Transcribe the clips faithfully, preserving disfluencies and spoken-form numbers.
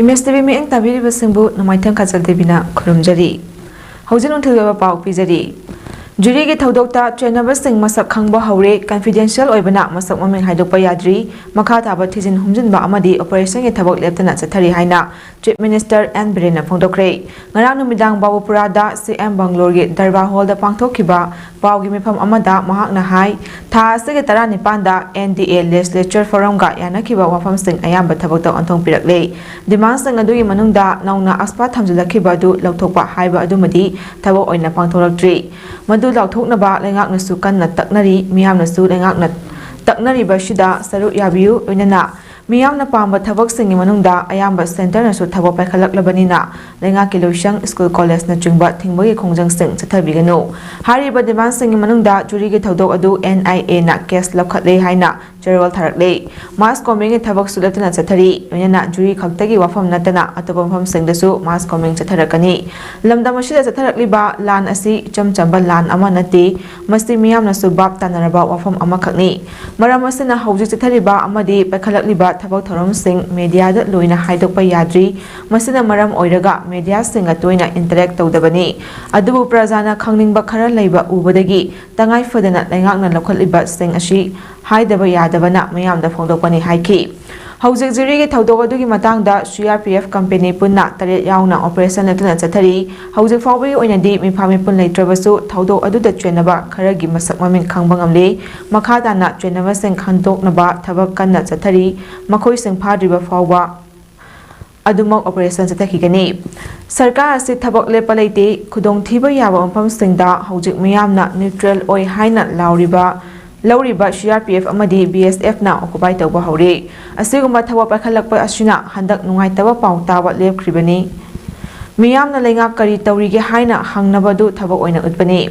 ꯃꯦꯁ TV ꯃꯤꯠꯌꯦꯡ ꯇꯥꯕꯤꯔꯤꯕꯁꯤꯡꯕꯨ ꯅꯣꯡꯃꯥꯏꯊꯦꯝ ꯈꯥꯖꯜ ꯗꯦꯕꯤꯅ ꯈꯨꯔꯨꯝꯖꯔꯤ꯫ ꯍꯧꯖꯤꯛ ꯅꯨꯡꯊꯤꯜꯒꯤ ꯑꯣꯏꯕ ꯄꯥꯎ ꯄꯤꯖꯔꯤ꯫ ꯖꯨꯔꯤꯒꯤ ꯊꯧꯗꯣꯛꯇ ꯆꯦꯟꯅꯕꯁꯤꯡ ꯃꯁꯛ ꯈꯪꯕ ꯍꯧꯔꯦ, confidential ꯑꯣꯏꯕꯅ ꯃꯁꯛ ꯃꯃꯤꯡ ꯍꯥꯏꯗꯣꯛꯄ ꯌꯥꯗ꯭ꯔꯤ꯫ ꯃꯈꯥ ꯇꯥꯕ ꯊꯤꯖꯤꯟ ꯍꯨꯝꯖꯤꯟꯕ ꯑꯃꯗꯤ operationꯒꯤ ꯊꯕꯛ ꯂꯦꯞꯇꯅ ꯆꯠꯊꯔꯤ ꯍꯥꯏꯅ Chief Minister ꯑꯦꯟ ꯕꯤꯔꯦꯟꯅ ꯐꯣꯡꯗꯣꯛꯈ꯭ꯔꯦ꯫ ꯉꯔꯥꯡ ꯅꯨꯃꯤꯗꯥꯡ ꯕꯥꯕꯨꯄꯨꯔꯥꯗ ꯁꯤ ꯑꯦꯝ ꯕꯪꯒ꯭ꯂꯣꯔꯒꯤ ꯗꯔꯕꯥꯔ ꯍꯣꯜꯗ ꯄꯥꯡꯊꯣꯛꯈꯤꯕ ꯄꯥꯎꯒꯤ ꯃꯤꯐꯝ ꯑꯃꯗ ꯃꯍꯥꯛꯅ ꯍꯥꯏ, ꯊꯥ ꯑꯁꯤꯒꯤ ꯇꯔꯥꯅꯤꯄꯥꯟꯗ N D A Legislature Forumꯒ ꯌꯥꯅꯈꯤꯕ ꯋꯥꯐꯝꯁꯤꯡ ꯑꯌꯥꯝꯕ ꯊꯕꯛꯇ ꯑꯣꯟꯊꯣꯛꯄꯤꯔꯛꯂꯦ꯫ Demandꯁꯤꯡ ꯑꯗꯨꯒꯤ ꯃꯅꯨꯡꯗ ꯅꯧꯅ AFSPA ꯊꯝꯖꯤꯜꯂꯛꯈꯤꯕ ꯑꯗꯨ ꯂꯧꯊꯣꯛꯄ ꯍꯥꯏꯕ ꯑꯗꯨꯃꯗꯤ ꯊꯕꯛ ꯑꯣꯏꯅ ꯄꯥꯡꯊꯣꯛꯂꯛꯇ꯭ꯔꯤ꯫ ꯃꯗꯨ ꯂꯥꯎꯊꯣꯛꯅꯕ ꯂꯩꯉꯥꯛꯅꯁꯨ ꯀꯟꯅ ꯇꯛꯅꯔꯤ, ꯃꯤꯌꯥꯝꯅꯁꯨ ꯂꯩꯉꯥꯛꯅ ꯇꯛꯅꯔꯤꯕꯁꯤꯗ ꯁꯔꯨꯛ ꯌꯥꯕꯤꯌꯨ, ꯂꯣꯏꯅꯅ ꯃꯤꯌꯥꯝꯅ ꯄꯥꯝꯕ ꯊꯕꯛꯁꯤꯡꯒꯤ ꯃꯅꯨꯡꯗ ꯑꯌꯥꯝꯕ centreꯅꯁꯨ ꯊꯕꯛ ꯄꯥꯏꯈꯠꯂꯛꯂꯕꯅꯤꯅ ꯂꯩꯉꯥꯛꯀꯤ ꯂꯣꯏꯁꯪ, school, collegeꯅꯆꯤꯡꯕ ꯊꯤꯡꯕꯒꯤ ꯈꯣꯡꯖꯪꯁꯤꯡ ꯆꯠꯊꯕꯤꯒꯅꯨ꯫ ꯍꯥꯏꯔꯤꯕ demandꯁꯤꯡꯒꯤ ꯃꯅꯨꯡꯗ ꯖꯨꯔꯤꯒꯤ ꯊꯧꯗꯣꯛ ꯑꯗꯨ N I Aꯅ case ꯂꯧꯈꯠꯂꯦ ꯍꯥꯏꯅ ꯆꯦꯔꯣꯜ ꯊꯥꯔꯛꯂꯦ꯫ Mass commingꯒꯤ ꯊꯕꯛꯁꯨ ꯂꯦꯞꯇꯅ ꯆꯠꯊꯔꯤ, ꯂꯣꯏꯅꯅ ꯖꯨꯔꯤ ꯈꯛꯇꯒꯤ ꯋꯥꯐꯝ ꯅꯠꯇꯅ ꯑꯇꯣꯞꯄ ꯃꯐꯝꯁꯤꯡꯗꯁꯨ mass comming ꯆꯠꯊꯔꯛꯀꯅꯤ꯫ ꯂꯝꯗꯝ ꯑꯁꯤꯗ ꯆꯠꯊꯔꯛꯂꯤꯕ ꯂꯥꯟ ꯑꯁꯤ ꯏꯆꯝ ꯆꯝꯕ ꯂꯥꯟ ꯑꯃ ꯅꯠꯇꯦ, ꯃꯁꯤ ꯃꯤꯌꯥꯝꯅꯁꯨ ꯚꯥꯞ ꯇꯥꯅꯔꯕ ꯋꯥꯐꯝ ꯑꯃꯈꯛꯅꯤ꯫ ꯃꯔꯝ ꯑꯁꯤꯅ ꯍꯧꯖꯤꯛ ꯆꯠꯊꯔꯤꯕ ꯑꯃꯗꯤ ꯄꯥꯏꯈꯠꯂꯛꯂꯤꯕ ꯊꯕꯛ ꯊꯧꯔꯝꯁꯤꯡ mediaꯗ ꯂꯣꯏꯅ ꯍꯥꯏꯗꯣꯛꯄ ꯌꯥꯗ꯭ꯔꯤ꯫ ꯃꯁꯤꯅ ꯃꯔꯝ ꯑꯣꯏꯔꯒ mediaꯁꯤꯡꯒ ꯇꯣꯏꯅ interact ꯇꯧꯗꯕꯅꯤ꯫ ꯑꯗꯨꯕꯨ ꯄ꯭ꯔꯖꯥꯅ ꯈꯪꯅꯤꯡꯕ ꯈꯔ ꯂꯩꯕ ꯎꯕꯗꯒꯤ ꯇꯉꯥꯏ ꯐꯗꯅ ꯂꯩꯉꯥꯛꯅ ꯂꯧꯈꯠꯂꯤꯕꯁꯤꯡ ꯑꯁꯤ ꯍꯥꯏꯗꯕ ꯌꯥꯗꯕꯅ ꯃꯤꯌꯥꯝꯗ ꯐꯣꯡꯗꯣꯛꯄꯅꯤ ꯍꯥꯏꯈꯤ꯫ ꯍꯧꯖꯤꯛ ꯖꯨꯔꯤꯒꯤ ꯊꯧꯗꯣꯛ ꯑꯗꯨꯒꯤ ꯃꯇꯥꯡꯗ C R P F company ꯄꯨꯟꯅ ꯇꯔꯦꯠ ꯌꯥꯎꯅ operation ꯂꯦꯞꯇꯅ ꯆꯠꯊꯔꯤ꯫ ꯍꯧꯖꯤꯛ ꯐꯥꯎꯕꯒꯤ ꯑꯣꯏꯅꯗꯤ ꯃꯤꯐꯥ ꯃꯤꯄꯨꯟ ꯂꯩꯇ꯭ꯔꯕꯁꯨ ꯊꯧꯗꯣꯛ ꯑꯗꯨꯗ ꯆꯦꯟꯅꯕ ꯈꯔꯒꯤ ꯃꯁꯛ ꯃꯃꯤꯡ ꯈꯪꯕ ꯉꯝꯂꯦ꯫ ꯃꯈꯥ ꯇꯥꯅ ꯆꯦꯟꯅꯕꯁꯤꯡ ꯈꯟꯗꯣꯛꯅꯕ ꯊꯕꯛ ꯀꯟꯅ ꯆꯠꯊꯔꯤ꯫ ꯃꯈꯣꯏꯁꯤꯡ ꯐꯥꯗ꯭ꯔꯤꯕ ꯐꯥꯎꯕ ꯑꯗꯨꯃꯛ operation ꯆꯠꯊꯈꯤꯒꯅꯤ꯫ ꯁꯔꯀꯥꯔ ꯑꯁꯤ ꯊꯕꯛ ꯂꯦꯞꯄ ꯂꯩꯇꯦ, ꯈꯨꯗꯣꯡꯊꯤꯕ ꯌꯥꯕ ꯃꯐꯝꯁꯤꯡꯗ ꯍꯧꯖꯤꯛ ꯃꯤꯌꯥꯝꯅ neutral ꯑꯣꯏ ꯍꯥꯏꯅ ꯂꯥꯎꯔꯤꯕ, ꯂꯧꯔꯤꯕ C R P F ꯑꯃꯗꯤ B S Fꯅ occupy ꯇꯧꯕ ꯍꯧꯔꯦ꯫ ꯑꯁꯤꯒꯨꯝꯕ ꯊꯕꯛ ꯄꯥꯏꯈꯠꯂꯛꯄ ꯑꯁꯤꯅ ꯍꯟꯗꯛ ꯅꯨꯡꯉꯥꯏꯇꯕ ꯄꯥꯎ ꯇꯥꯕ ꯂꯦꯞꯈ꯭ꯔꯤꯕꯅꯤ꯫ ꯃꯤꯌꯥꯝꯅ ꯂꯩꯉꯥꯛ ꯀꯔꯤ ꯇꯧꯔꯤꯒꯦ ꯍꯥꯏꯅ ꯍꯪꯅꯕꯗꯨ ꯊꯕꯛ ꯑꯣꯏꯅ ꯎꯠꯄꯅꯤ꯫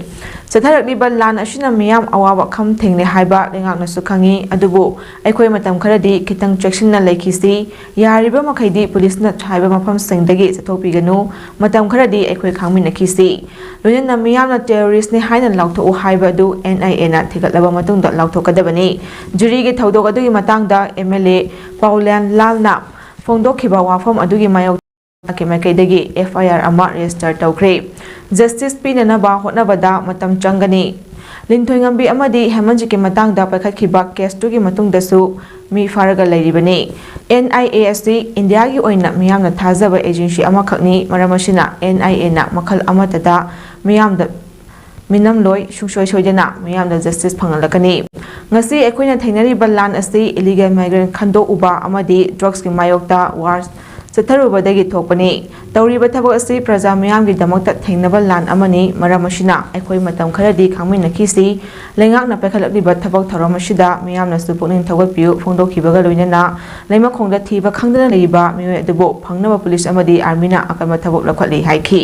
ꯆꯠꯊꯔꯛꯂꯤꯕ ꯂꯥꯟ ꯑꯁꯤꯅ ꯃꯤꯌꯥꯝ ꯑꯋꯥꯕ ꯈꯝ ꯊꯦꯡꯂꯦ ꯍꯥꯏꯕ ꯂꯩꯉꯥꯛꯅꯁꯨ ꯈꯪꯏ꯫ ꯑꯗꯨꯕꯨ ꯑꯩꯈꯣꯏ ꯃꯇꯝ ꯈꯔꯗꯤ ꯈꯤꯇꯪ ꯆꯦꯛꯁꯤꯟꯅ ꯂꯩꯈꯤꯁꯤ꯫ ꯌꯥꯔꯤꯕ ꯃꯈꯩꯗꯤ ꯄꯨꯂꯤꯁꯅ ꯍꯥꯏꯕ ꯃꯐꯝꯁꯤꯡꯗꯒꯤ ꯆꯠꯊꯣꯛꯄꯤꯒꯅꯨ꯫ ꯃꯇꯝ ꯈꯔꯗꯤ ꯑꯩꯈꯣꯏ ꯈꯥꯡꯃꯤꯟꯅꯈꯤꯁꯤ꯫ ꯂꯣꯏꯅꯅ ꯃꯤꯌꯥꯝꯅ terroristꯅꯤ ꯍꯥꯏꯅ ꯂꯥꯎꯊꯣꯛꯎ ꯍꯥꯏꯕ ꯑꯗꯨ N I Aꯅ ꯊꯤꯒꯠꯂꯕ ꯃꯇꯨꯡꯗ ꯂꯥꯎꯊꯣꯛꯀꯗꯕꯅꯤ꯫ ꯖꯨꯔꯤꯒꯤ ꯊꯧꯗꯣꯛ ꯑꯗꯨꯒꯤ ꯃꯇꯥꯡꯗ M L A ꯄꯥꯎꯂꯦꯟ ꯂꯥꯜꯅ ꯐꯣꯡꯗꯣꯛꯈꯤꯕ ꯋꯥꯐꯝ ꯑꯗꯨꯒꯤ ꯃꯥꯌꯣꯛꯇ ꯃꯥꯏꯀꯩꯗꯒꯤ ꯑꯦꯐ ꯑꯥꯏ ꯑꯥꯔ ꯑꯃ ꯔꯦꯖꯤꯁꯇꯔ ꯇꯧꯈ꯭ꯔꯦ꯫ ꯖꯁꯇꯤꯁ ꯄꯤꯅꯅꯕ ꯍꯣꯠꯅꯕꯗ ꯃꯇꯝ ꯆꯪꯒꯅꯤ꯫ ꯂꯤꯟꯊꯣꯏꯉꯝꯕꯤ ꯑꯃꯗꯤ ꯍꯦꯃꯟꯖꯤꯠꯀꯤ ꯃꯇꯥꯡꯗ ꯄꯥꯏꯈꯠꯈꯤꯕ ꯀꯦꯁꯇꯨꯒꯤ ꯃꯇꯨꯡꯗꯁꯨ ꯃꯤ ꯐꯥꯔꯒ ꯂꯩꯔꯤꯕꯅꯤ꯫ ꯑꯦꯟ ꯑꯥꯏ ꯑꯦ ꯑꯁꯤ ꯏꯟꯗꯤꯌꯥꯒꯤ ꯑꯣꯏꯅ ꯃꯤꯌꯥꯝꯅ ꯊꯥꯖꯕ ꯑꯦꯖꯦꯟꯁꯤ ꯑꯃꯈꯛꯅꯤ꯫ ꯃꯔꯝ ꯑꯁꯤꯅ ꯑꯦꯟ ꯑꯥꯏ ꯑꯦꯅ ꯃꯈꯜ ꯑꯃꯠꯇꯗ ꯃꯤꯌꯥꯝꯗ ꯃꯤꯅꯝꯂꯣꯏ꯫ ꯁꯨꯡꯁꯣꯏ ꯁꯣꯏꯗꯅ ꯃꯤꯌꯥꯝꯗ ꯖꯁꯇꯤꯁ ꯐꯪꯍꯜꯂꯛꯀꯅꯤ꯫ ꯉꯁꯤ ꯑꯩꯈꯣꯏꯅ ꯊꯦꯡꯅꯔꯤꯕ ꯂꯥꯟ ꯑꯁꯤ ꯏꯂꯤꯒꯦꯜ ꯃꯥꯏꯒ꯭ꯔꯦꯟ ꯈꯟꯗꯣꯛꯎꯕ ꯑꯃꯗꯤ ꯗ꯭ꯔꯒꯁꯀꯤ ꯃꯥꯌꯣꯛꯇ ꯋꯥꯔ ꯆꯠꯊꯔꯨꯕꯗꯒꯤ ꯊꯣꯛꯄꯅꯤ꯫ ꯇꯧꯔꯤꯕ ꯊꯕꯛ ꯑꯁꯤ ꯄ꯭ꯔꯖꯥ ꯃꯤꯌꯥꯝꯒꯤꯗꯃꯛꯇ ꯊꯦꯡꯅꯕ ꯂꯥꯟ ꯑꯃꯅꯤ꯫ ꯃꯔꯝ ꯑꯁꯤꯅ ꯑꯩꯈꯣꯏ ꯃꯇꯝ ꯈꯔꯗꯤ ꯈꯥꯡꯃꯤꯟꯅꯈꯤꯁꯤ꯫ ꯂꯩꯉꯥꯛꯅ ꯄꯥꯏꯈꯠꯂꯛꯂꯤꯕ ꯊꯕꯛ ꯊꯧꯔꯝ ꯑꯁꯤꯗ ꯃꯤꯌꯥꯝꯅꯁꯨ ꯄꯨꯛꯅꯤꯡ ꯊꯧꯒꯠꯄꯤꯌꯨ ꯐꯣꯡꯗꯣꯛꯈꯤꯕꯒ ꯂꯣꯏꯅꯅ ꯂꯩꯃꯈꯣꯡꯗ ꯊꯤꯕ ꯈꯪꯗꯅ ꯂꯩꯔꯤꯕ ꯃꯤꯑꯣꯏ ꯑꯗꯨꯕꯨ ꯐꯪꯅꯕ ꯄꯨꯂꯤꯁ ꯑꯃꯗꯤ ꯑꯥꯔꯃꯤꯅ ꯑꯀꯟꯕ ꯊꯕꯛ ꯂꯧꯈꯠꯂꯤ ꯍꯥꯏꯈꯤ꯫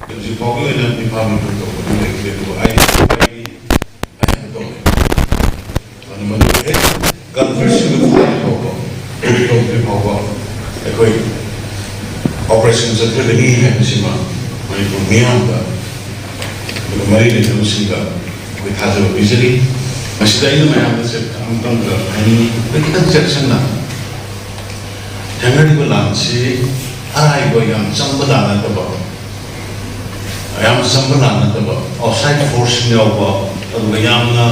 ꯍꯧꯖꯤꯛ ꯐꯥꯎꯒꯤ ꯑꯣꯏꯅ ꯃꯤꯐꯥ ꯃꯤꯐꯨ ꯇꯧꯕꯗꯤ ꯂꯩꯇꯦ, ꯑꯗꯨꯕꯨ ꯑꯩ ꯑꯩ ꯍꯥꯏꯕ ꯇꯧꯋꯦ꯫ ꯑꯗꯨ ꯃꯗꯨ ꯍꯦꯛ ꯀꯟꯐ꯭ꯔꯦꯁꯟꯗꯨ ꯐꯥꯎꯕ ꯇꯧꯗ꯭ꯔꯤ ꯐꯥꯎꯕ ꯑꯩꯈꯣꯏ ꯑꯣꯄꯔꯦꯁꯟ ꯆꯠꯊꯒꯅꯤ ꯍꯥꯏꯕꯁꯤꯃ ꯃꯅꯤꯄꯨꯔ ꯃꯤꯌꯥꯝꯗ ꯑꯗꯨꯒ ꯃꯔꯤ ꯂꯩꯅꯕꯁꯤꯡꯗ ꯑꯩꯈꯣꯏ ꯊꯥꯖꯕ ꯄꯤꯖꯔꯤ꯫ ꯃꯁꯤꯗ ꯑꯩꯅ ꯃꯌꯥꯝꯗ ꯑꯃꯨꯛꯇꯪꯒ ꯍꯥꯏꯅꯤꯡꯉꯤ, ꯑꯩꯈꯣꯏ ꯈꯤꯇꯪ ꯆꯦꯛꯁꯤꯟꯅ ꯊꯦꯡꯅꯔꯤꯕ ꯂꯥꯟꯁꯤ ꯑꯔꯥꯏꯕ, ꯌꯥꯝ ꯆꯝꯕ ꯂꯥꯟ ꯅꯠꯇꯕ, ꯌꯥꯝ ꯆꯝꯕ ꯂꯥꯟ ꯅꯠꯇꯕ, ꯑꯥꯎꯠꯁꯥꯏꯠ ꯐꯣꯔꯁꯁꯤꯡ ꯌꯥꯎꯕ, ꯑꯗꯨꯒ ꯌꯥꯝꯅ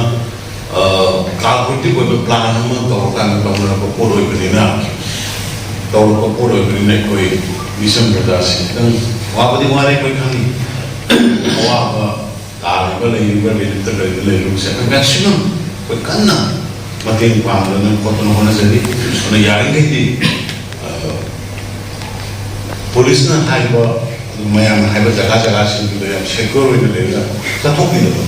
ꯀꯥꯜꯀꯨꯂꯦꯇꯤꯚ ꯑꯣꯏꯕ ꯄ꯭ꯂꯥꯟ ꯑꯃ ꯇꯧꯔꯀꯥꯟꯗ ꯇꯧꯅꯔꯛꯄ ꯄꯣꯠ ꯑꯣꯏꯕꯅꯤꯅ, ꯇꯧꯔꯛꯄ ꯄꯣꯠ ꯑꯣꯏꯕꯅꯤꯅ ꯑꯩꯈꯣꯏ ꯃꯤꯆꯝ ꯄ꯭ꯔꯖꯥꯁꯤꯡ ꯈꯤꯇꯪ ꯋꯥꯕꯗꯤ ꯋꯥꯔꯦ, ꯑꯩꯈꯣꯏ ꯈꯪꯉꯤ꯫ ꯑꯋꯥꯕ ꯇꯥꯔꯤꯕ, ꯂꯩꯔꯤꯕ, ꯔꯤꯂꯤꯐꯇ ꯂꯩꯔꯤꯕ, ꯂꯩꯔꯤꯕꯁꯦ ꯑꯩꯈꯣꯏ ꯃꯦꯛꯁꯤꯃꯝ ꯑꯩꯈꯣꯏ ꯀꯟꯅ ꯃꯇꯦꯡ ꯄꯥꯡꯗꯅ ꯈꯣꯠꯇꯅ ꯍꯣꯠꯅꯖꯔꯤ꯫ ꯑꯗꯨꯅ ꯌꯥꯔꯤꯈꯩꯗꯤ, ꯑ, ꯄꯨꯂꯤꯁꯅ ꯍꯥꯏꯕ, ꯃꯌꯥꯝꯅ ꯍꯥꯏꯕ ꯖꯒꯥ ꯖꯒꯥꯁꯤꯡꯗꯨꯗ ꯌꯥꯝ ꯁꯦꯀ꯭ꯌꯣꯔ ꯑꯣꯏꯅ ꯂꯩꯔꯒ ꯆꯠꯊꯣꯛꯄꯤꯗꯕ,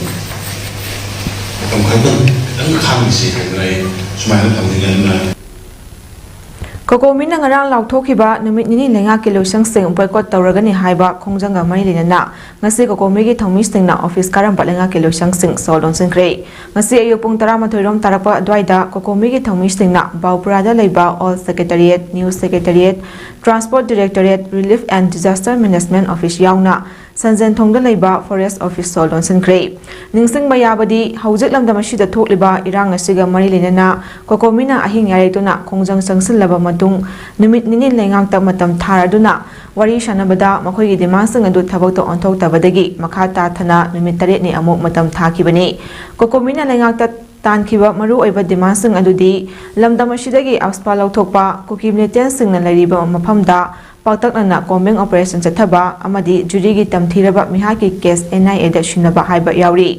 ꯃꯇꯝ ꯈꯛꯇꯪ ꯈꯤꯇꯪ ꯈꯥꯡꯈꯤꯁꯤ ꯍꯥꯏꯗꯅ ꯑꯩ ꯁꯨꯃꯥꯏꯅ ꯊꯝꯅꯤꯡꯉꯦ꯫ ꯑꯗꯨꯅ ꯀꯣꯀꯣꯃꯤꯅ ꯉꯔꯥꯡ ꯂꯥꯎꯊꯣꯛꯈꯤꯕ ꯅꯨꯃꯤꯠ ꯅꯤꯅꯤ ꯂꯩꯉꯥꯛꯀꯤ ꯂꯣꯏꯁꯪꯁꯤꯡ ꯕꯣꯏꯀꯣꯠ ꯇꯧꯔꯒꯅꯤ ꯍꯥꯏꯕ ꯈꯣꯡꯖꯪꯒ ꯃꯔꯤ ꯂꯩꯅꯅ ꯉꯁꯤ ꯀꯣꯀꯣꯃꯤꯒꯤ ꯊꯧꯃꯤꯁꯤꯡꯅ ꯑꯣꯐꯤꯁ ꯀꯥꯔꯝꯕ ꯂꯩꯉꯥꯛꯀꯤ ꯂꯣꯏꯁꯪꯁꯤꯡ ꯁꯣ ꯂꯣꯟꯁꯤꯟꯈ꯭ꯔꯦ꯫ ꯉꯁꯤ ꯑꯌꯨꯛ ꯄꯨꯡ ꯇꯔꯥꯃꯥꯊꯣꯏ ꯔꯣꯝ ꯇꯥꯔꯛꯄ ꯑꯗꯨꯋꯥꯏꯗ ꯀꯣꯀꯣꯃꯤꯒꯤ ꯊꯧꯃꯤꯁꯤꯡꯅ ꯕꯥꯎꯄꯨꯔꯥꯗ ꯂꯩꯕ all secretariat, new secretariat, transport directorate, relief and disaster management office ꯌꯥꯎꯅ ꯁꯟꯖꯦꯟꯊꯣꯡꯗ ꯂꯩꯕ ꯐꯣꯔꯦꯁ ꯑꯣꯐꯤꯁ ꯁꯣ ꯂꯣꯟꯁꯤꯟꯈ꯭ꯔꯦ꯫ ꯅꯤꯡꯁꯤꯡꯕ ꯌꯥꯕꯗꯤ, ꯍꯧꯖꯤꯛ ꯂꯝꯗꯝ ꯑꯁꯤꯗ ꯊꯣꯛꯂꯤꯕ ꯏꯔꯥꯡ ꯑꯁꯤꯒ ꯃꯔꯤ ꯂꯩꯅꯅ ꯀꯣꯀꯣꯃꯤꯅ ꯑꯍꯤꯡ ꯌꯥꯔꯦꯛꯇꯨꯅ ꯈꯣꯡꯖꯪ ꯆꯪꯁꯤꯜꯂꯕ ꯃꯇꯨꯡ ꯅꯨꯃꯤꯠ ꯅꯤꯅꯤ ꯂꯩꯉꯥꯛꯇ ꯃꯇꯝ ꯊꯥꯔꯗꯨꯅ ꯋꯥꯔꯤ ꯁꯥꯟꯅꯕꯗ ꯃꯈꯣꯏꯒꯤ ꯗꯤꯃꯥꯟꯁꯤꯡ ꯑꯗꯨ ꯊꯕꯛꯇ ꯑꯣꯟꯊꯣꯛꯇꯕꯗꯒꯤ ꯃꯈꯥ ꯇꯥꯊꯅ ꯅꯨꯃꯤꯠ ꯇꯔꯦꯠꯅꯤ ꯑꯃꯨꯛ ꯃꯇꯝ ꯊꯥꯈꯤꯕꯅꯤ꯫ ꯀꯣꯀꯣꯃꯤꯅ ꯂꯩꯉꯥꯛꯇ ꯇꯥꯟꯈꯤꯕ ꯃꯔꯨꯑꯣꯏꯕ ꯗꯤꯃꯥꯟꯁꯤꯡ ꯑꯗꯨꯗꯤ ꯂꯝꯗꯝ ꯑꯁꯤꯗꯒꯤ ꯑꯐꯁꯄꯥ ꯂꯧꯊꯣꯛꯄ, ꯀꯨꯀꯤ ꯃꯤꯂꯤꯇꯦꯟꯁꯤꯡꯅ ꯂꯩꯔꯤꯕ ꯃꯐꯝꯗ ꯄꯥꯛꯇꯛꯅꯅ ꯀꯣꯝꯕꯤꯡ ꯑꯣꯄꯔꯦꯁꯟ ꯆꯠꯊꯕ ꯑꯃꯗꯤ ꯖꯨꯔꯤꯒꯤ ꯇꯝꯊꯤꯔꯕ ꯃꯤꯍꯥꯠꯀꯤ ꯀꯦꯁ ꯑꯦꯟ ꯑꯥꯏ ꯑꯦꯗ ꯁꯤꯟꯅꯕ ꯍꯥꯏꯕ ꯌꯥꯎꯔꯤ꯫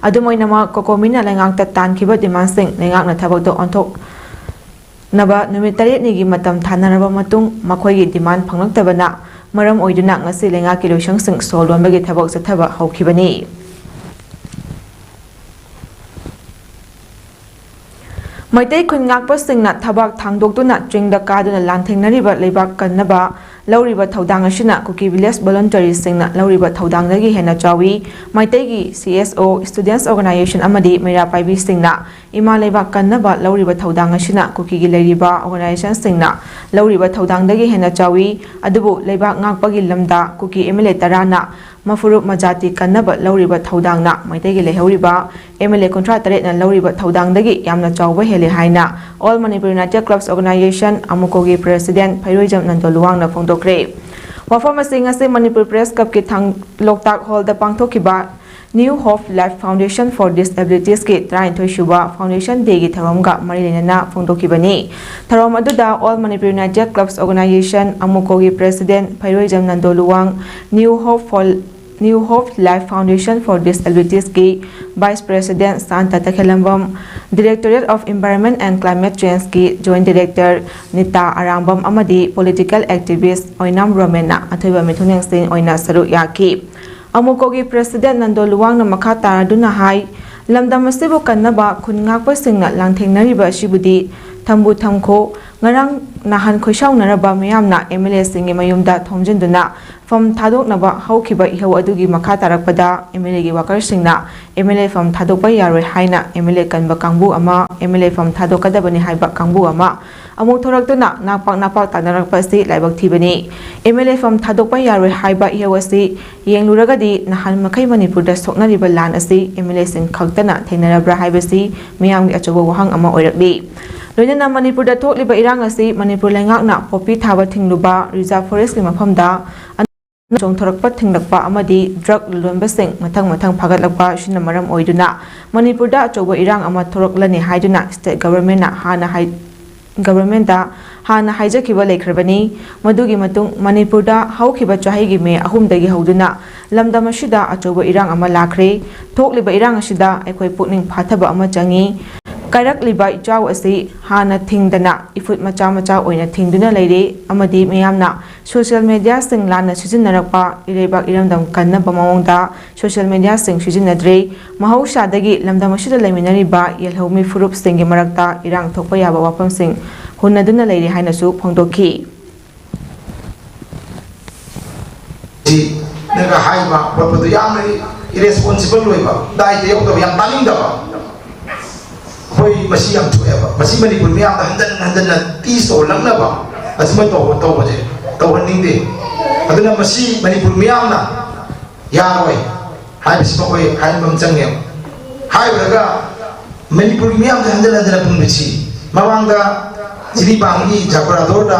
ꯑꯗꯨꯝ ꯑꯣꯏꯅꯃꯛ, ꯀꯣꯀꯣꯃꯤꯅ ꯂꯩꯉꯥꯛꯇ ꯇꯥꯟꯈꯤꯕ ꯗꯤꯃꯥꯟꯁꯤꯡ ꯂꯩꯉꯥꯛꯅ ꯊꯕꯛꯇ ꯑꯣꯟꯊꯣꯛꯅꯕ ꯅꯨꯃꯤꯠ ꯇꯔꯦꯠꯅꯤꯒꯤ ꯃꯇꯝ ꯊꯥꯅꯔꯕ ꯃꯇꯨꯡ ꯃꯈꯣꯏꯒꯤ ꯗꯤꯃꯥꯟ ꯐꯪꯂꯛꯇꯕꯅ ꯃꯔꯝ ꯑꯣꯏꯗꯨꯅ ꯉꯁꯤ ꯂꯩꯉꯥꯛꯀꯤ ꯂꯣꯏꯁꯪꯁꯤꯡ ꯁꯣ ꯂꯣꯟꯕꯒꯤ ꯊꯕꯛ ꯆꯠꯊꯕ ꯍꯧꯈꯤꯕꯅꯤ꯫ ꯃꯩꯇꯩ ꯈꯨꯟ ꯉꯥꯛꯄꯁꯤꯡꯅ ꯊꯕꯥꯛ ꯊꯥꯡꯗꯣꯛꯇꯨꯅ ꯆꯤꯡꯗ ꯀꯥꯗꯨꯅ ꯂꯥꯟꯊꯦꯡꯅꯔꯤꯕ ꯂꯩꯕꯥꯛ ꯀꯟꯅꯕ ꯂꯧꯔꯤꯕ ꯊꯧꯗꯥꯡ ꯑꯁꯤꯅ ꯀꯨꯀꯤ ꯚꯤꯂꯦꯖ ꯚꯣꯂꯨꯟꯇꯔꯤꯁꯤꯡꯅ ꯂꯧꯔꯤꯕ ꯊꯧꯗꯥꯡꯗꯒꯤ ꯍꯦꯟꯅ ꯆꯥꯎꯏ꯫ ꯃꯩꯇꯩꯒꯤ ꯁꯤ ꯑꯦꯁ ꯑꯣ, ꯁ꯭ꯇꯨꯗꯦꯟꯠꯁ ꯑꯣꯔꯒꯅꯥꯏꯖꯦꯁꯟ ꯑꯃꯗꯤ ꯃꯩꯔꯥ ꯄꯥꯏꯕꯤꯁꯤꯡꯅ ꯏꯃꯥ ꯂꯩꯕꯥꯛ ꯀꯟꯅꯕ ꯂꯧꯔꯤꯕ ꯊꯧꯗꯥꯡ ꯑꯁꯤꯅ ꯀꯨꯀꯤꯒꯤ ꯂꯩꯔꯤꯕ ꯑꯣꯔꯒꯅꯥꯏꯖꯦꯁꯟꯁꯤꯡꯅ ꯂꯧꯔꯤꯕ ꯊꯧꯗꯥꯡꯗꯒꯤ ꯍꯦꯟꯅ ꯆꯥꯎꯏ꯫ ꯑꯗꯨꯕꯨ ꯂꯩꯕꯥꯛ ꯉꯥꯛꯄꯒꯤ ꯂꯝꯗ ꯀꯨꯀꯤ ꯑꯦꯝ ꯑꯦꯜ ꯑꯦ ꯇꯔꯥꯅ ꯃꯐꯨꯔꯨꯞ ꯃꯖꯥꯇꯤ ꯀꯟꯅꯕ ꯂꯧꯔꯤꯕ ꯊꯧꯗꯥꯡꯅ ꯃꯩꯇꯩꯒꯤ ꯂꯩꯍꯧꯔꯤꯕ ꯑꯦꯝ ꯑꯦꯜ ꯑꯦ ꯀꯨꯟꯊ꯭ꯔꯥ ꯇꯔꯦꯠꯅ ꯂꯧꯔꯤꯕ ꯊꯧꯗꯥꯡꯗꯒꯤ ꯌꯥꯝꯅ ꯆꯥꯎꯕ ꯍꯦꯜꯂꯤ ꯍꯥꯏꯅ All Manipur United Clubs Organization, ꯑꯃꯨꯀꯣꯒꯤ ꯄ꯭ꯔꯦꯁꯤꯗꯦꯟꯠ ꯐꯩꯔꯣꯏꯖꯝ ꯅꯟꯗꯣ ꯂꯨꯋꯥꯡꯅ ꯐꯣꯡꯗꯣꯛꯈ꯭ꯔꯦ꯫ ꯋꯥꯐꯝ ꯑꯁꯤ ꯉꯁꯤ ꯃꯅꯤꯄꯨꯔ ꯄ꯭ꯔꯦꯁ ꯀ꯭ꯂꯕꯀꯤ ꯊꯥꯡ-, ꯂꯣꯛꯇꯥꯛ ꯍꯣꯜꯗ ꯄꯥꯡꯊꯣꯛꯈꯤꯕ New Hope Life Foundation for Disabilitiesꯀꯤ ꯇꯔꯥꯅꯤꯊꯣꯏ ꯁꯨꯕ Foundation Dayꯒꯤ ꯊꯧꯔꯝꯒ ꯃꯔꯤ ꯂꯩꯅꯅ ꯐꯣꯡꯗꯣꯛꯈꯤꯕꯅꯤ꯫ ꯊꯧꯔꯝ ꯑꯗꯨꯗ All Manipur United Clubs Organization, ꯑꯃꯨꯀꯣꯒꯤ president Phairoijam Nando Luwang, New Hope for New Hope Life Foundation for Disabilitiesꯀꯤ vice president Santa Takhellambam, Directorate of Environment and Climate Changeꯀꯤ ꯖꯣꯏꯟꯠ ꯗꯥꯏꯔꯦꯛꯇꯔ ꯅꯤꯇꯥ ꯑꯔꯥꯝꯕꯝ ꯑꯃꯗꯤ ꯄꯣꯂꯤꯇꯤꯀꯦꯜ ꯑꯦꯛꯇꯤꯚꯤꯁꯠ ꯑꯣꯏꯅꯥꯝ ꯔꯣꯃꯦꯟꯅ ꯑꯊꯣꯏꯕ ꯃꯤꯊꯨꯡꯂꯦꯟꯁꯤꯡ ꯑꯣꯏꯅ ꯁꯔꯨꯛ ꯌꯥꯈꯤ꯫ ꯑꯃꯨꯀꯣꯒꯤ ꯄ꯭ꯔꯦꯁꯤꯗꯦꯟꯠ ꯅꯟꯗꯣ ꯂꯨꯋꯥꯡꯅ ꯃꯈꯥ ꯇꯥꯔꯗꯨꯅ ꯍꯥꯏ, ꯂꯝꯗꯝ ꯑꯁꯤꯕꯨ ꯀꯟꯅꯕ ꯈꯨꯟ ꯉꯥꯛꯄꯁꯤꯡꯅ ꯂꯥꯟꯊꯦꯡꯅꯔꯤꯕ ꯑꯁꯤꯕꯨꯗꯤ ꯊꯝꯕꯨ ꯊꯝꯈꯣ, ꯉꯔꯥꯡ ꯅꯍꯥꯟ ꯈꯣꯏꯁꯥꯎꯅꯔꯕ ꯃꯤꯌꯥꯝꯅ ꯑꯦꯝ ꯑꯦꯜ ꯑꯦꯁꯤꯡꯒꯤ ꯃꯌꯨꯝꯗ ꯊꯣꯝꯖꯤꯟꯗꯨꯅ ꯐꯝ ꯊꯥꯗꯣꯛꯅꯕ ꯍꯧꯈꯤꯕ ꯏꯍꯧ ꯑꯗꯨꯒꯤ ꯃꯈꯥ ꯇꯥꯔꯛꯄꯗ ꯑꯦꯝ ꯑꯦꯜ ꯑꯦꯒꯤ ꯋꯥꯀꯔꯁꯤꯡꯅ ꯑꯦꯝ ꯑꯦꯜ ꯑꯦ ꯐꯝ ꯊꯥꯗꯣꯛꯄ ꯌꯥꯔꯣꯏ ꯍꯥꯏꯅ ꯑꯦꯝ ꯑꯦꯜ ꯑꯦ ꯀꯟꯕ ꯀꯥꯡꯕꯨ ꯑꯃ, ꯑꯦꯝ ꯑꯦꯜ ꯑꯦ ꯐꯝ ꯊꯥꯗꯣꯛꯀꯗꯕꯅꯤ ꯍꯥꯏꯕ ꯀꯥꯡꯕꯨ ꯑꯃ ꯑꯃꯨꯛ ꯊꯣꯔꯛꯇꯨꯅ ꯅꯥꯛꯄꯥꯛ ꯅꯥꯄꯥꯛ ꯇꯥꯅꯔꯛꯄ ꯑꯁꯤ ꯂꯥꯏꯕꯛ ꯊꯤꯕꯅꯤ꯫ ꯑꯦꯝ ꯑꯦꯜ ꯑꯦ ꯐꯝ ꯊꯥꯗꯣꯛꯄ ꯌꯥꯔꯣꯏ ꯍꯥꯏꯕ ꯏꯍꯧ ꯑꯁꯤ ꯌꯦꯡꯂꯨꯔꯒꯗꯤ ꯅꯍꯥꯟ ꯃꯈꯩ ꯃꯅꯤꯄꯨꯔꯗ ꯁꯣꯛꯅꯔꯤꯕ ꯂꯥꯟ ꯑꯁꯤ ꯑꯦꯝ ꯑꯦꯜ ꯑꯦꯁꯤꯡ ꯈꯛꯇꯅ ꯊꯦꯡꯅꯔꯕ꯭ꯔꯥ ꯍꯥꯏꯕꯁꯤ ꯃꯤꯌꯥꯝꯒꯤ ꯑꯆꯧꯕ ꯋꯥꯍꯪ ꯑꯃ ꯑꯣꯏꯔꯛꯂꯤ꯫ ꯂꯣꯏꯅꯅ ꯃꯅꯤꯄꯨꯔꯗ ꯊꯣꯛꯂꯤꯕ ꯏꯔꯥꯡ ꯑꯁꯤ ꯃꯅꯤꯄꯨꯔ ꯂꯩꯉꯥꯛꯅ ꯄꯣꯄꯤ ꯊꯥꯕ ꯊꯤꯡꯂꯨꯕ, ꯔꯤꯖꯥꯔꯚ ꯐꯣꯔꯦꯁ꯭ꯠꯀꯤ ꯃꯐꯝꯗ ꯆꯣꯡꯊꯣꯔꯛꯄ ꯊꯤꯡꯂꯛꯄ ꯑꯃꯗꯤ ꯗ꯭ꯔꯒ ꯂꯂꯣꯟꯕꯁꯤꯡ ꯃꯊꯪ ꯃꯊꯪ ꯐꯥꯒꯠꯂꯛꯄ ꯑꯁꯤꯅ ꯃꯔꯝ ꯑꯣꯏꯗꯨꯅ ꯃꯅꯤꯄꯨꯔꯗ ꯑꯆꯧꯕ ꯏꯔꯥꯡ ꯑꯃ ꯊꯣꯔꯛꯂꯅꯤ ꯍꯥꯏꯗꯨꯅ ꯁ꯭ꯇꯦꯠ ꯒꯚꯔꯟꯃꯦꯟꯠꯅ ꯍꯥꯟꯅ ꯍꯥꯏ-, ꯒꯚꯔꯟꯃꯦꯟꯠꯇ ꯍꯥꯟꯅ ꯍꯥꯏꯖꯈꯤꯕ ꯂꯩꯈ꯭ꯔꯕꯅꯤ꯫ ꯃꯗꯨꯒꯤ ꯃꯇꯨꯡ ꯃꯅꯤꯄꯨꯔꯗ ꯍꯧꯈꯤꯕ ꯆꯍꯤꯒꯤ ꯃꯦ ꯑꯍꯨꯝꯗꯒꯤ ꯍꯧꯗꯨꯅ ꯂꯝꯗꯝ ꯑꯁꯤꯗ ꯑꯆꯧꯕ ꯏꯔꯥꯡ ꯑꯃ ꯂꯥꯛꯈ꯭ꯔꯦ꯫ ꯊꯣꯛꯂꯤꯕ ꯏꯔꯥꯡ ꯑꯁꯤꯗ ꯑꯩꯈꯣꯏ ꯄꯨꯛꯅꯤꯡ ꯐꯥꯊꯕ ꯑꯃ ꯆꯪꯏ꯫ ꯀꯥꯏꯔꯛꯂꯤꯕ ꯏꯆꯥꯎ ꯑꯁꯤ ꯍꯥꯟꯅ ꯊꯤꯡꯗꯅ ꯏꯐꯨꯠ ꯃꯆꯥ ꯃꯆꯥ ꯑꯣꯏꯅ ꯊꯤꯡꯗꯨꯅ ꯂꯩꯔꯦ ꯑꯃꯗꯤ ꯃꯤꯌꯥꯝꯅ ꯁꯣꯁꯤꯌꯦꯜ ꯃꯦꯗꯤꯌꯥꯁꯤꯡ ꯂꯥꯟꯅ ꯁꯤꯖꯤꯟꯅꯔꯛꯄ, ꯏꯔꯩꯕꯥꯛ ꯏꯔꯝꯗꯝ ꯀꯟꯅꯕ ꯃꯑꯣꯡꯗ ꯁꯣꯁꯤꯌꯦꯜ ꯃꯦꯗꯤꯌꯥꯁꯤꯡ ꯁꯤꯖꯤꯟꯅꯗ꯭ꯔꯦ꯫ ꯃꯍꯧꯁꯥꯗꯒꯤ ꯂꯝꯗꯝ ꯑꯁꯤꯗ ꯂꯩꯃꯤꯟꯅꯔꯤꯕ ꯌꯦꯜꯍꯧꯃꯤ ꯐꯨꯔꯨꯞꯁꯤꯡꯒꯤ ꯃꯔꯛꯇ ꯏꯔꯥꯡ ꯊꯣꯛꯄ ꯌꯥꯕ ꯋꯥꯐꯝꯁꯤꯡ ꯍꯨꯟꯅꯗꯨꯅ ꯂꯩꯔꯦ ꯍꯥꯏꯅꯁꯨ ꯐꯣꯡꯗꯣꯛꯈꯤ꯫ ꯁꯤ ꯅꯪꯅ ꯍꯥꯏꯕ ꯈꯣꯠꯄꯗꯣ ꯌꯥꯝꯅ ꯏꯔꯦꯁꯄꯣꯟꯁꯤꯕꯜ ꯑꯣꯏꯕ, ꯗꯥꯏꯇ ꯌꯧꯗꯕ, ꯌꯥꯝ ꯇꯥꯅꯤꯡꯗꯕ꯫ ꯑꯩꯈꯣꯏ ꯃꯁꯤ ꯌꯥꯝ ꯊꯣꯛꯑꯦꯕ꯫ ꯃꯁꯤ ꯃꯅꯤꯄꯨꯔ ꯃꯤꯌꯥꯝꯗ ꯍꯟꯖꯟ ꯍꯟꯖꯟꯅ ꯇꯤꯁ ꯇꯧꯍꯜꯂꯛꯅꯕ ꯑꯁꯨꯃꯥꯏꯅ ꯇꯧꯕ, ꯇꯧꯕꯁꯦ ꯇꯧꯍꯟꯅꯤꯡꯗꯦ꯫ ꯑꯗꯨꯅ ꯃꯁꯤ ꯃꯅꯤꯄꯨꯔ ꯃꯤꯌꯥꯝꯅ ꯌꯥꯔꯣꯏ ꯍꯥꯏꯕꯁꯤꯃ ꯑꯩꯈꯣꯏ ꯍꯥꯏꯕ ꯑꯃ ꯆꯪꯉꯦꯕ꯫ ꯍꯥꯏꯔꯨꯔꯒ ꯃꯅꯤꯄꯨꯔꯒꯤ ꯃꯤꯌꯥꯝꯁꯦ ꯍꯟꯖꯟ ꯍꯟꯖꯟꯅ ꯄꯨꯟꯕꯁꯤ, ꯃꯃꯥꯡꯗ ꯖꯤꯔꯤꯕꯥꯝꯒꯤ ꯖꯥꯀꯨꯔꯥꯗꯣꯔꯗ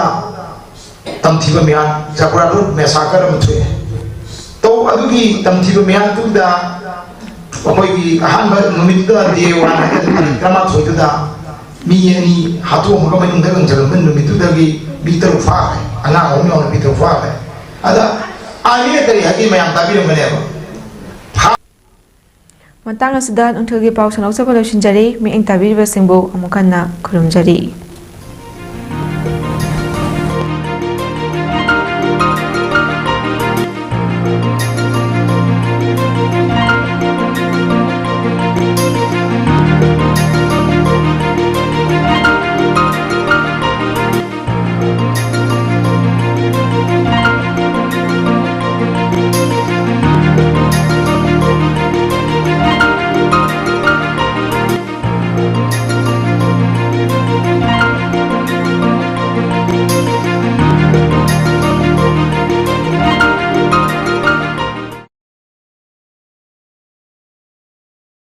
ꯇꯝꯊꯤꯕ ꯃꯤꯌꯥꯝ, ꯖꯥꯀꯨꯔꯥꯗꯣꯔ ꯃꯦꯁꯥꯀꯔ ꯑꯃ ꯊꯣꯛꯑꯦ꯫ ꯇꯧ, ꯑꯗꯨꯒꯤ ꯇꯝꯊꯤꯕ ꯃꯤꯌꯥꯝꯗꯨꯗ ꯑꯩꯈꯣꯏꯒꯤ ꯑꯍꯥꯟꯕ ꯅꯨꯃꯤꯠꯇꯨꯗ, ꯗꯦ ꯋꯥꯟ ꯍꯥꯏꯇꯥꯔꯦ, ꯇꯥꯔꯤꯛ ꯇꯔꯥꯃꯥꯊꯣꯏꯗꯨꯗ ꯃꯤ ꯑꯅꯤ ꯍꯥꯠꯇꯣꯛꯑꯝꯃꯒ ꯃꯅꯨꯡꯗ ꯂꯪꯁꯤꯜꯂꯝꯕ ꯅꯨꯃꯤꯠꯇꯨꯗꯒꯤ ꯃꯤ ꯇꯔꯨꯛ ꯐꯥꯈ꯭ꯔꯦ, ꯑꯉꯥꯡ ꯑꯍꯨꯝ ꯌꯥꯎꯅ ꯃꯤ ꯇꯔꯨꯛ ꯐꯥꯈ꯭ꯔꯦ꯫ ꯑꯗ ꯑꯥꯔꯃꯤꯅ ꯀꯔꯤ ꯍꯥꯏꯒꯦ ꯃꯌꯥꯝ ꯇꯥꯕꯤꯔꯝꯒꯅꯦꯕ꯫ ꯃꯇꯥꯡ ꯑꯁꯤꯗ ꯅꯨꯡꯊꯤꯜꯒꯤ ꯄꯥꯎ ꯁꯟꯗꯣꯛꯆꯕ ꯂꯣꯏꯁꯤꯟꯖꯔꯤ꯫ ꯃꯤꯠꯌꯦꯡ ꯇꯥꯕꯤꯔꯤꯕꯁꯤꯡꯕꯨ ꯑꯃꯨꯛ ꯍꯟꯅ ꯈꯨꯔꯨꯝꯖꯔꯤ꯫